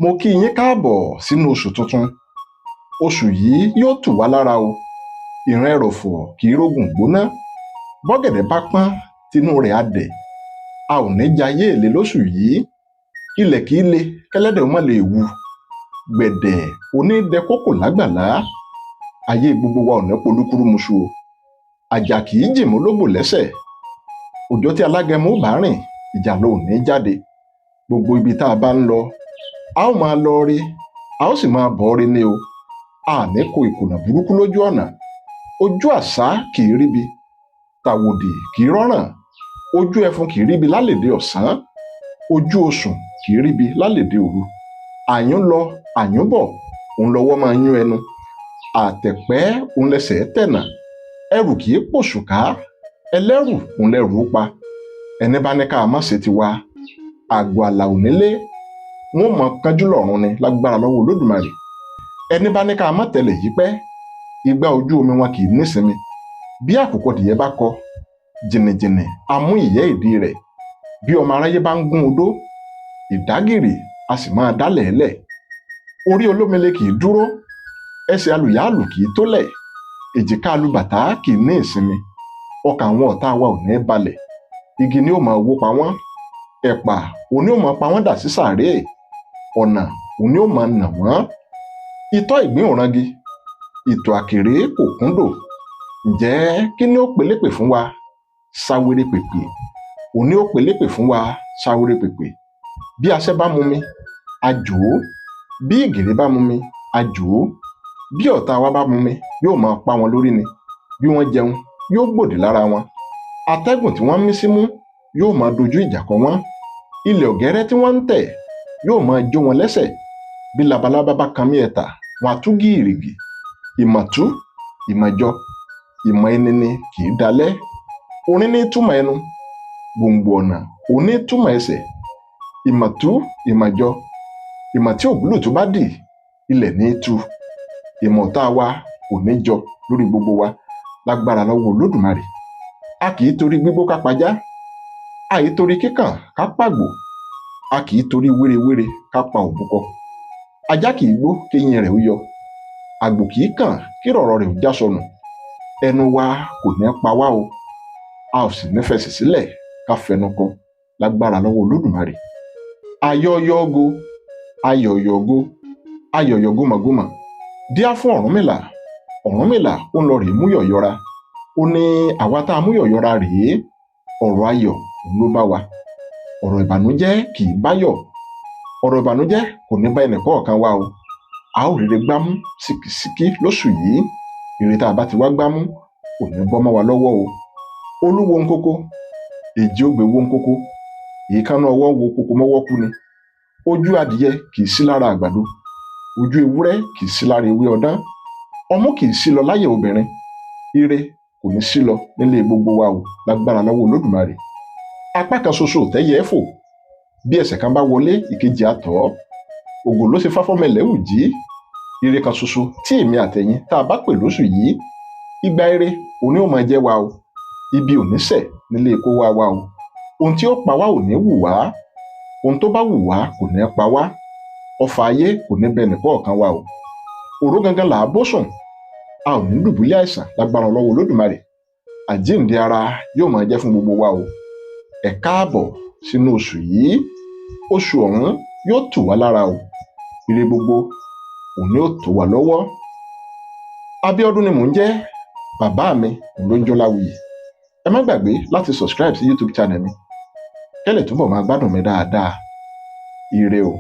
Mo kí yín káàbọ̀ sínú oṣù tuntun. Oṣù yìí yóò tù wá lára o. Ìran ẹrọ̀fọ̀ kì í rógùn gbóná. Bọ́gẹ̀dẹ̀ bá pọ́n, tinú rẹ̀ á dẹ̀. A ò ní jayé èlé lóṣù yìí. Ilẹ̀ kì í le kẹ́lẹ́dẹ̀ ó má lè wu. Gbẹ̀dẹ̀ onídẹkókò lágbàlá. Ayé gbogbo wa ò ní polúkúrúmuṣu o. Àjà kì í jìmú lógbò lẹ́sẹ̀. Òjò tí alágẹmọ ó bá rìn, ìjà ló ò ní jáde. Gbogbo ibi tá a bá ń lọ, a ó máa lọ rí, a ó sì máa bọ̀ rí ni o. A ní kó ìkùnà burúkú lójú ọ̀nà. Ojú àṣá kì í ríbi, tàwòdì kì í rọ́ràn, ojú ẹfun kì í ríbi lálèdè ọ̀sán, ojú osùn kì í ríbi lálèdè òru. Àyún lọ, àyún bọ̀, òun lọ́wọ́ máa yún ẹnu. Àtẹ̀pẹ́ òun lẹsẹ̀ tẹ̀nà. Ẹrù kì í pòṣùká, ẹlẹ́rù òun lẹrù ó pa. Ẹni bá ní ká má ṣe tiwa, àgọ́ àlà ò nílé, wọn mọ kánjú lọ́run ni lágbára lọ́wọ́ Olódùmarè. Ẹni bá ní ká má tẹ̀lẹ̀ yí pẹ́, igbá ojú omi wọn kì í nísinmi. Bí àkùkọ tìyẹ bá kọ, jìnnìjìnnì á mú ìyẹ́ ìdí rẹ̀. Bí ọmọ aráyé bá ń gún odó, ìdágìrì a sì máa dálẹ̀ ẹlẹ̀. Orí olómele kì í dúró, ẹsẹ̀ alùyáàlù kì í tólẹ̀, èjìká alùbàtà kì í ní ìsinmi. Ọkàn àwọn ọ̀tá wa ò ní balẹ̀, igi ni ó máa wó pa wọ́n, ẹ̀pà òní ó máa pa wọ́n dà sí sàréè, ọ̀nà òní ó máa nà wọ́n. Itọ́ ìgbín ò rangi, ìtọ̀ àkèré kò kúndò. Ǹjẹ́ kí ni ó pelépè fún wa? Sáwéré pèpè. Òní ó pelépè fún wa, sáwéré pèpè. Bí aṣẹ́ bá mú mi, a jò ó. Bí ìgèrè bá mú mi, a jò ó. Bí ọ̀tá wa bá mú mi, yóò máa pa wọn lórí ni. Bí wọ́n jẹun, yóò gbòdì lára wọn. Atẹ́gùn tí wọ́n mí símú yóò máa dojú ìjà kọ wọ́n. Ilẹ̀ ọ̀gẹ́rẹ́ tí wọ́n ń tẹ̀ yóò máa jó wọn lẹ́sẹ̀. Bí labalábá bá kan mí ẹ̀tà, wọn á tú gìrìgì. Ìmọ̀tú, ìmọ̀jọ, ìmọ̀ ẹni ni kì í dalẹ̀. Orin ní túmọ̀ ẹnu, gbòǹgbò ọ̀nà òní túmọ̀ ẹsẹ̀. Ìmọ̀tú, ìmọ̀jọ, ìmọ̀ tí ògúlùtù bá dì, ilẹ̀ ní í tu. Ìmọ̀ ọ̀tá wa kò ní jọ lórí gbogbo wa lágbára lọ́wọ́ Olódùmarè. A kì í torí gbígbó ká pajá, a kì í torí kíkàn ká pàgbò, a kì í torí wérewére ká pa òbúkọ. Ajá kì í gbó kéyín rẹ̀ ó yọ, àgbò kì í kàn kí rọ̀rọ̀ rẹ̀ ó já sọnù. Ẹnu wa kò ní pa wá o, a ò sì ní fẹsẹ̀ sílẹ̀ ká fẹnu kọ lágbára lọ́wọ́ Olódùmarè. Ayọ̀yọ̀go, ayọ̀yọ̀go, ayọ̀yọ̀gómọ̀gómọ̀. Díá fún Ọ̀rúnmìlà, Ọ̀rúnmìlà ó ń lọ rèé mú yọ̀yọ̀ra. Ó ní àwa tá a mú yọ̀yọ̀ra rèé, ọ̀rọ̀ ayọ̀ òun ló bá wa. Ọ̀rọ̀ ìbànújẹ́ kì í báyọ̀. Ọ̀rọ̀ ìbànújẹ́ kò ní bá ẹnì kọ̀ọ̀kan wa o. A ó rere gbámú síkísíkí lóṣù yìí. Ire tá a bá ti wá gbámú kò ní bọ́ mọ́ wa lọ́wọ́ o. Olúwo ń kókó, èjì ògbè wo ń kókó, èékánná ọwọ́ wo kókó mọ́wọ́ kú ni. Ojú adìyẹ kì í sí lára àgbàdo, ojú ewúrẹ́ kì í sí lára ewé ọdán, ọmú kì í sí lọ láyè obìnrin. Ire kò ní sí lọ nílé gbogbo wa o lágbára lọ́wọ́ Olódùmarè. Apá kan ṣoṣo ò tẹ́yẹ fò, bí ẹsẹ̀ kan bá wọlé, ìkejì á tọ̀ ọ́. Ògò ló ṣe fáfọ́mọlẹ́wù jí. Ire kan ṣoṣo tí èmi àtẹ̀yin tá a bá pè lóṣù yìí, ìgbà ire òní ò máa jẹ́ wa o. Ibi ò ní ṣẹ̀ nílé kó wá wa o. Ohun tí ó pa wá ò ní wù wá, ohun tó bá wù wá kò ní pa wá. Ọfà ayé kò ní bẹ nìkọ̀ọ̀kan wa o. Òró gangan là á bó sùn, a ò ní dùbúlẹ̀ àìsàn lágbára lọ́wọ́ Olódùmarè. Àjíǹde ara yóò máa jẹ́ fún gbogbo wa o. Ẹ káàbọ̀ sínú oṣù yìí. Oṣù ọ̀hún yóò tù wá lára o. Ire gbogbo òní ò tó wá lọ́wọ́. Abíọ́dún ni mò ń jẹ́, bàbá mi òun ló ń jọ́ Láwuyì. Ẹ má gbàgbé láti subscribe sí YouTube channel mi kẹ́lẹ̀ túbọ̀ máa gbádùn mi dáadáa. Ire o.